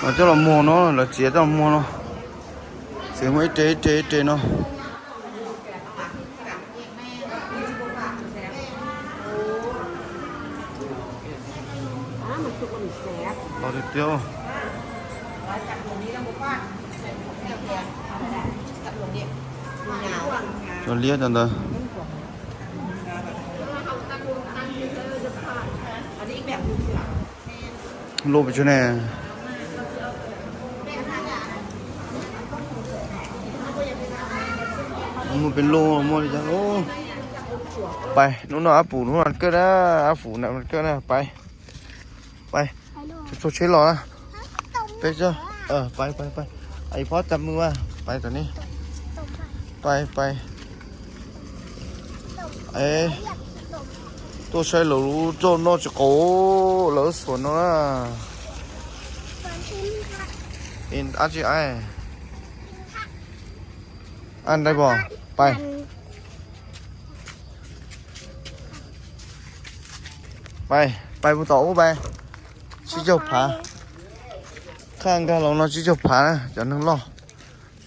Coj los muag no, lawv txiav coj los muag no. Txiav muaj ib re ib re ib re no. Los tiag tiag. Cov liab cov ntawd. Luaj pes tsawg ne? Muaj pes luaj, muaj li cas. Pais, hnub no ab pum hnub nas kawj na, ab pum nas kawj na, pais. Pais, txog tsheb los na. Peb, pais, pais, pais. Ib phob tsa mws, pais tom ne. Pais, pais. Tuaj saib lawv lub rooj noj tsis qaum, lawv lub xuas no na. Ab tsi ai. Ăn đây bò. Pais. Pais, pais puag tom ub pais. Tsib caug phav. Qhaj nkag los no tsib caug phav na, cov neeg loj.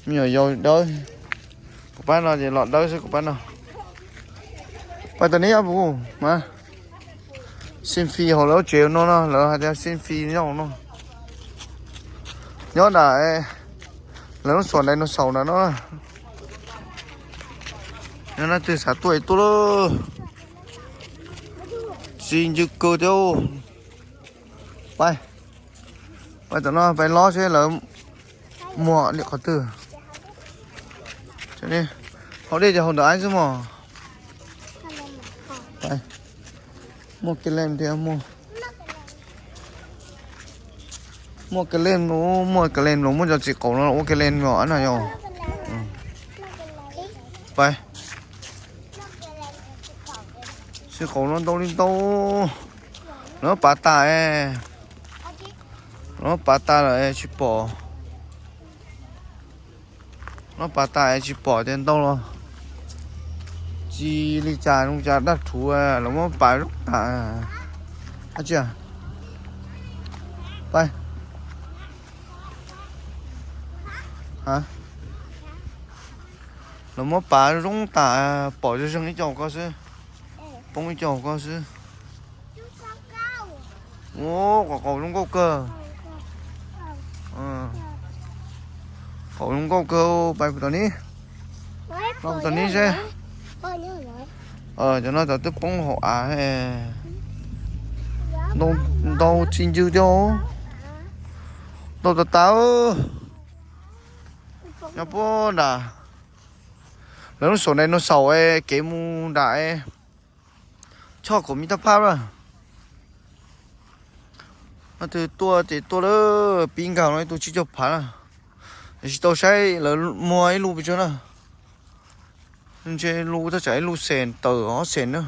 Me nyuam yaus dawb. Kuv pab no ces los dawb xwb kuv pab no. Pais tom ne ab pum mas. Xin fi hauv lawv lub tsev no no, lawv hais tias xin fi nyob hauv no. Nyob nram lawv lub xuas dinosaur ntawm no. Nyob no twg xav tuaj es tuaj lauj. Txi ncw kawg thiab. Pais, pais tom no pais lob seb lawv muag li qhov twg. Hauv dej ces hauv ntawm ab xwb mog. Muaj ke leej thiab muaj. Muaj ke leej, muaj ke leej los muaj cov txiv qaum no ua ke leej los no yog. Pais. Txiv qaum no ntau li ntau. Lawv pav tas, lawv pav tas lawm tsis pom. Lawv pav tas tsis pom tias ntau los tsis li cas zoo cas daj rhuv los muab pav zoo tas. Ab tsi, pais. Lawv muab pav zoo tas, pom zoo zoo ib co hauv ko xwb. Poob ib co hauv ko xwb. Ua, qaum zoo nkauj kawg. Qaum zoo nkauj kawg, pais puag tom ni. Los puag tom ni seb. Cov no cov twb poob hauv av. Ntau txi ncw thiab. Ntau tas tas. Nyob puag nram lawv lub xaum dinosaur kev mus nram. Choj kom me tag phab na. No tus tuaj ces tuaj lawm, pib nkag no ib tug tsib caug phav na. Tsis tau saib lawv muag ib lub pes tsawg na. Ntshe lub thaj tsam ib lub xees tawm ob xees na.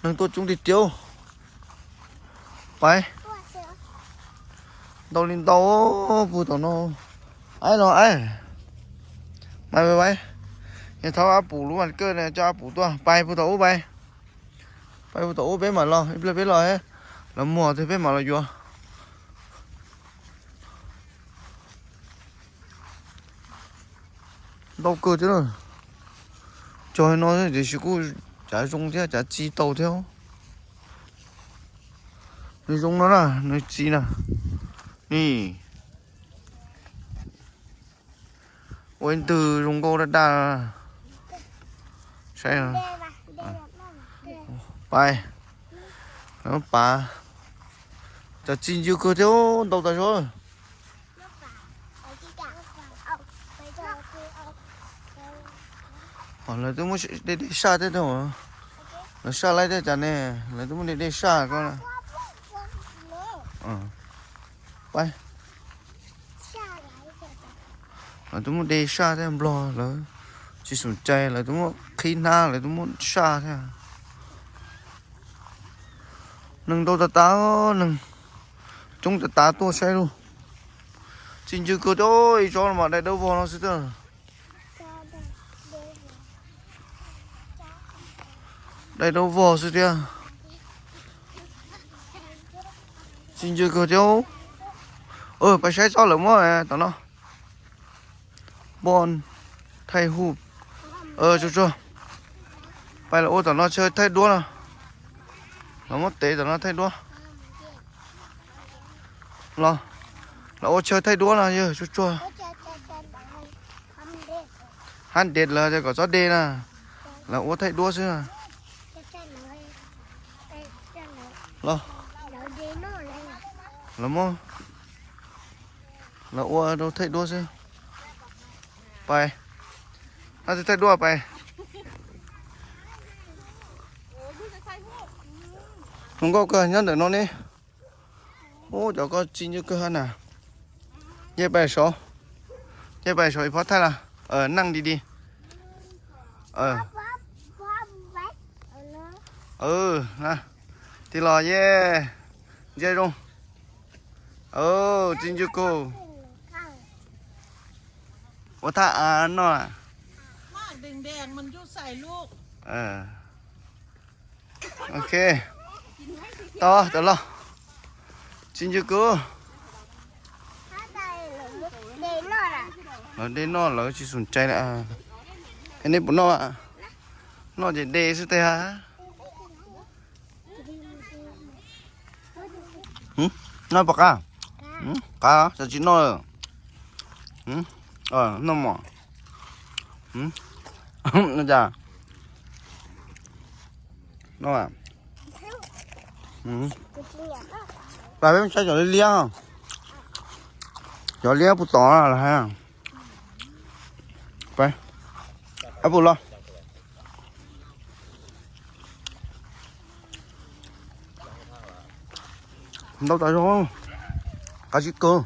Neeg tuaj coob tiag tiag. Pais. Ntau li ntau puag tom no. Aib los aib. Pais pais pais. Yog thov ab pum lub mas kawj coj ab pum tuaj, pais puag tom ub pais. Pais puag tom ub peb mam los, ib pliag peb los, lawv muag tiag peb mam los yuav. Ntau kawg thiab na. Cog no tiam sis kuj cav zoo thiab, cav txi tau thiab. Nws zoo no na, nws txi na. Ni. Ua ib ntwg zoo nkauj daj daj. Saib. Pais. Pav. Cov txi ncw kawg thiab, ntau tas zog. Lawv twb muab dej dej saj thiab, lawv saj laib thiab cas ne, lawv twb muab dej dej saj ko. Pais. Lawv twb muab dej saj thiab, nplog lawv tsis xum cai, lawv twb muab qhib hnab, lawv twb muab saj thiab. Neeg ntau tas tas, neeg coob tas tas tuaj saib lawm. Txi ncw kawg thiab, ib tsob no mas dai dawb vog no xwb thiab. Dai dawb vog xwb thiab. Txi ncw kawg thiab. Pais saib tsob lawv muab tom no. Npoj thaij hu. Tsuag tsuag. Pais los ua tom no chaw thaij duab no. Los muab tev tom no thaij duab. Los, los ua chaw thaij duab no yog tsuag tsuag. Hab dev lawv tias kom txhob de na. Lawv ua thaij duab xwb. Los, los muab, los ua rau thaij duab xwb. Pais, hab thaij duab pais. Zoo nkauj kawg nyob ntawm no ne. Ub, cov ko txi ncw kawg na. Cia pais saud, cia pais saud ib phob thaij las. Neej di di. Tig los ye. Ntsia zoo. Txi ncw kawg. Ua thaj av noj. Ok, tau, tau los. Txi ncw kawg. Lawv de noj lawv tsis xum cai lawm. Nej puas noj? Noj ces de xwb teg ha. Noj puas qab? Qab, tsis noj. Noj mos. Noj cas? Noj. Pab peb saib cov liab liab, cov liab puas tom los hais. Ab puas los. Ntau tas zog, qab zib kawg.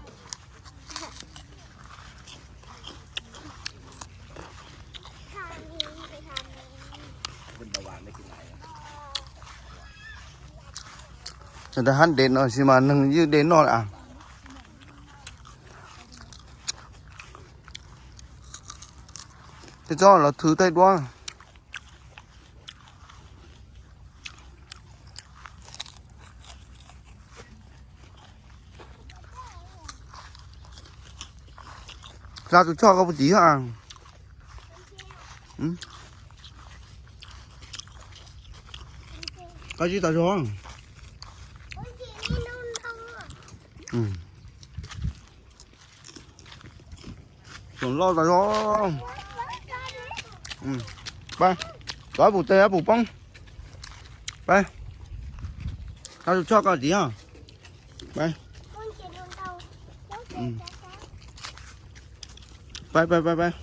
Ntawd hab dev no sis mas neeg ywj de noj lawm. Tej tsob los thwv thaij duab. Hla tus choj koj puas tim. Qab zib tas zog. Tsoom loj tas zog. Pab, cov ab pum tes ab pum poob. Pab, hla tus choj koj tim. Pab, pab, pab, pab.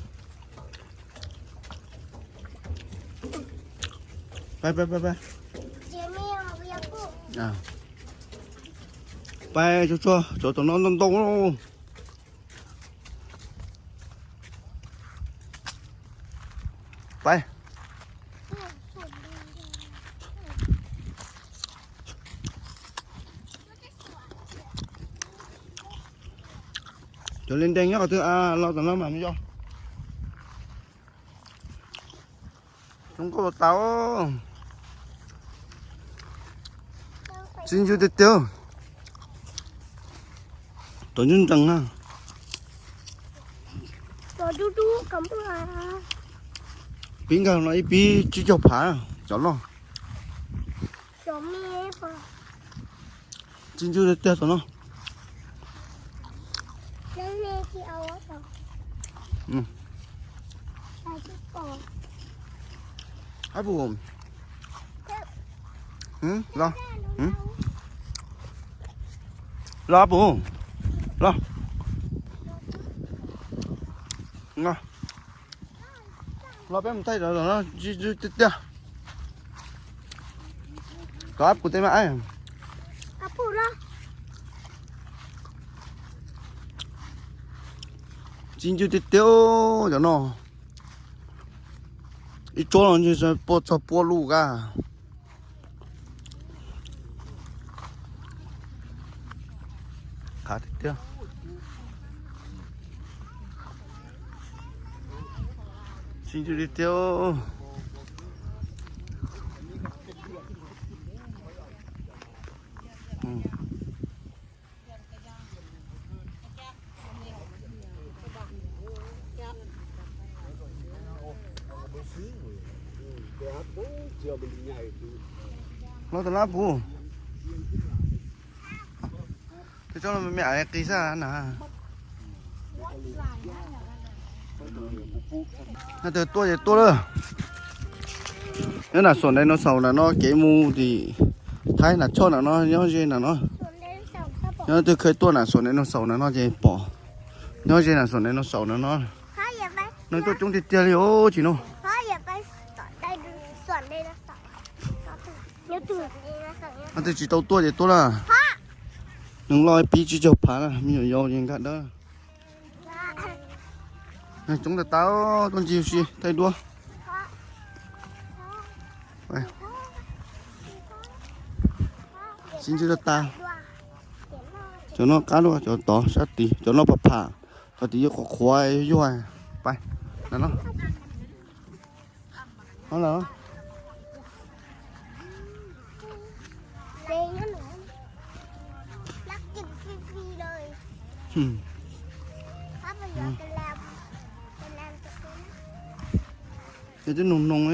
Pab, pab, pab, pab. Pab, tsuag tsuag, cov tom no ntau ntau. Pab. Cov li ntees nyob qhov twg los tom no mas me yog. Zoo nkauj tas. Txi ncw tiag tiag. Tom ncw nrees na. Pib nkag no ib pib tsib caug phav cov loj. Txi ncw tiag tiag tom no. Ab pum, los, los ab pum, los. Los peb mus thaij rau no, tiag tiag. Tom ab pum tej mas. Txi ncw tiag tiag cov no. Ib tsob no ntshe puas txog pua lus kab. Qab tiag tiag. Txi ncw tiag tiag. Hlob tus lab puv. Tus tsob no me me qis xwb na. Leej twg tuaj ces tuaj lawm. Nyob nram xuam dinosaur nram no, kev mus tim Thaib nram choj nram no, nyob ze nram no. Yog leej twg kheev tuaj nram xuam dinosaur nram no ces pom. Nyob ze nram xuam dinosaur nram no. Neeg tuaj coob tiag tiag li os tsis no. Leej twg tsis tau tuaj ces tuaj na. Neeg loj pib tsib caug phav na, me nyuam yaus ces nkag dawb. Neeg coob tas tas, tuaj ncig ua si thaij duab. Sib ntsib tas tas. Cov no qab dua, cov tod sab tid, cov no pam pham, cov tid yuav qhuav qhuav yuag. Pais no. Twb noog noog.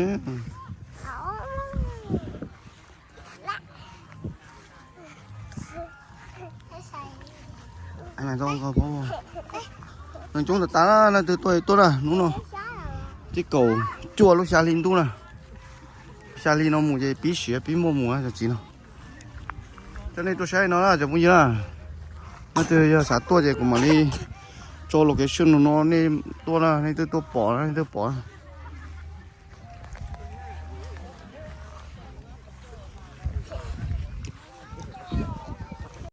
Neeg coob tas tas, leej twg tuaj tuaj na hnub no. Tib kaum cuaj lub xya hli ntuj na. Xya hli no mus ces pib siav pib muaj mus cov txiv no. Coj nej tuaj saib no na cov phooj ywg na. Leej twg yog xav tuaj ces kuv mam li tso location no nej tuaj na, nej twb tuaj pom, nej twb pom.